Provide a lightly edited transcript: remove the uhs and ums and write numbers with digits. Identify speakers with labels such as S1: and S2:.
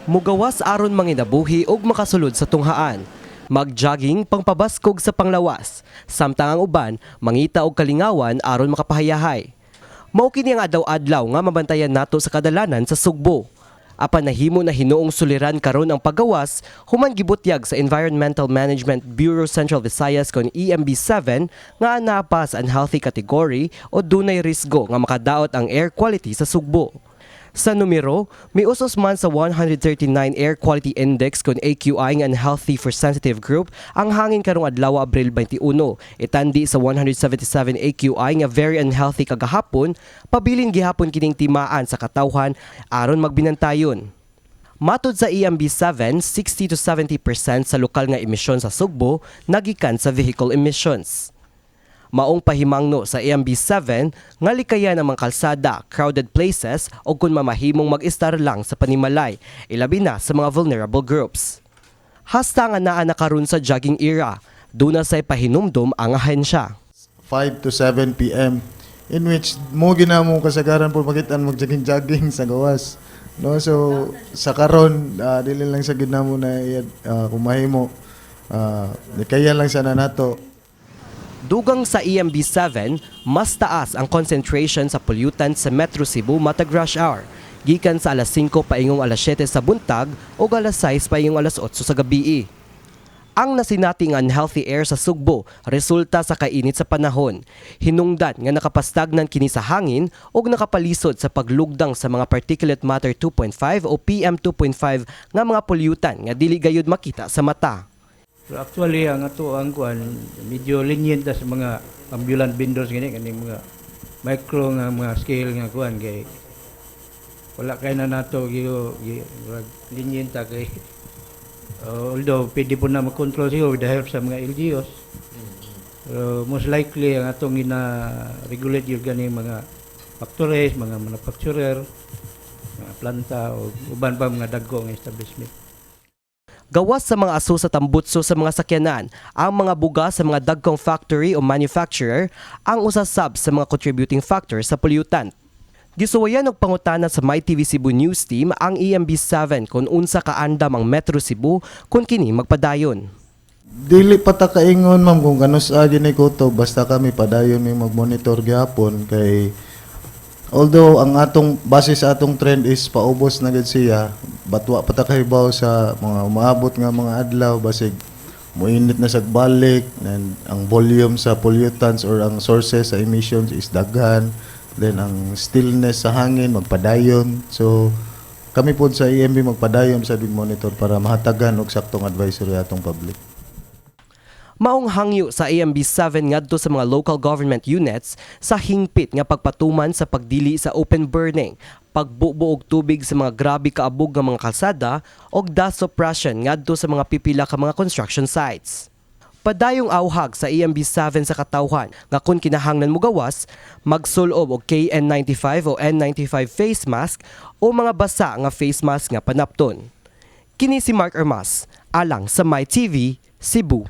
S1: Mugawas aron manginabuhi ug makasulod sa tunghaan. Magjogging pangpabaskog sa panglawas. Samtang ang uban mangita og kalingawan aron makapahayahay. Mao kini ang adlaw-adlaw nga mabantayan nato sa kadalanan sa Sugbo. Apan nahimo na hinuong suliran karon ang paggawas human gibutyag sa Environmental Management Bureau Central Visayas kon EMB 7 nga naa pa sa unhealthy category o dunay risgo nga makadaot ang air quality sa Sugbo. Sa numero, mius-us man sa 139 Air Quality Index kon AQI nga unhealthy for sensitive group ang hangin karong adlaw, Abril 21. Itandi sa 177 AQI nga very unhealthy kagahapon, pabilin gihapon kining timaan sa katawhan aron magbinantayon. Matod sa EMB 7, 60 to 70% sa lokal nga emisyon sa Sugbo nagikan sa vehicle emissions. Maong pahimangno sa EMB 7 nga likayan ang mga kalsada, crowded places o kung mamahimong mag-estar lang sa panimalay, ilabi na sa mga vulnerable groups. Hasta nga naa na karon sa jogging era, duna say pahinumdom ang ahensya.
S2: 5 to 7 p.m. in which mo gina mo kasagaran po makitaan mag-jogging-jogging sa gawas. No, so sa karon dili lang sa gid namo na kung mahimo kaya lang sana nato.
S1: Dugang sa EMB 7, mas taas ang concentration sa pollutants sa Metro Cebu matag rush hour. Gikan sa alas 5 paingong alas 7 sa buntag o alas 6 paingong alas 8 sa gabi. Ang nasinating unhealthy air sa Sugbo resulta sa kainit sa panahon. Hinungdan nga nakapastagnan kini sa hangin ug nakapalisod sa paglugdang sa mga particulate matter 2.5 o PM 2.5 nga mga pollutant nga dili gayud makita sa mata.
S3: Pero actually, ang ato ang kuan medyo lenient ta sa mga ambulant vendors gani, kaning mga micro nga mga scale nga kuan, kay wala kay na nato gi murag lenient ta kay although pwede po na makontrol siguro with the help sa mga LGUs. Pero most likely ang atong gina-regulate yung gani mga factories, mga manufacturer, mga planta o uban pa mga dagko nga establishment.
S1: Gawas sa mga aso sa tambutso sa mga sakyanan, ang mga buga sa mga dagkong factory o manufacturer ang usasab sa mga contributing factors sa pollutant. Gisuwayan og pangutana sa MyTV Cebu News Team ang EMB 7 kung unsa kaandam ang Metro Cebu kung kini magpadayon.
S2: Dili pa ta kaingon, ma'am, kung kanus-a gyud ni kutob, basta kami padayon mi mag-monitor gyapon kay although ang atong base sa atong trend is paubos na gid siya, but wa pa ta kahibaw sa mga umaabot nga mga adlaw, basig muinit na sa balik and ang volume sa pollutants or ang sources sa emissions is daghan, then ang stillness sa hangin magpadayon. So kami pod sa EMB magpadayon sa big monitor para mahatagan og saktong advisory atong public.
S1: Maong hangyo sa EMB 7 ngadto sa mga local government units sa hingpit nga pagpatuman sa pagdili sa open burning, pagbubo og tubig sa mga grabe kaabog nga mga kalsada og dust suppression ngadto sa mga pipila ka mga construction sites. Padayong awhag sa EMB 7 sa katawhan nga kung kinahanglan mogawas, magsulob og KN95 o N95 face mask o mga basa nga face mask nga panapton. Kini si Mark Armas, alang sa MyTV, Cebu.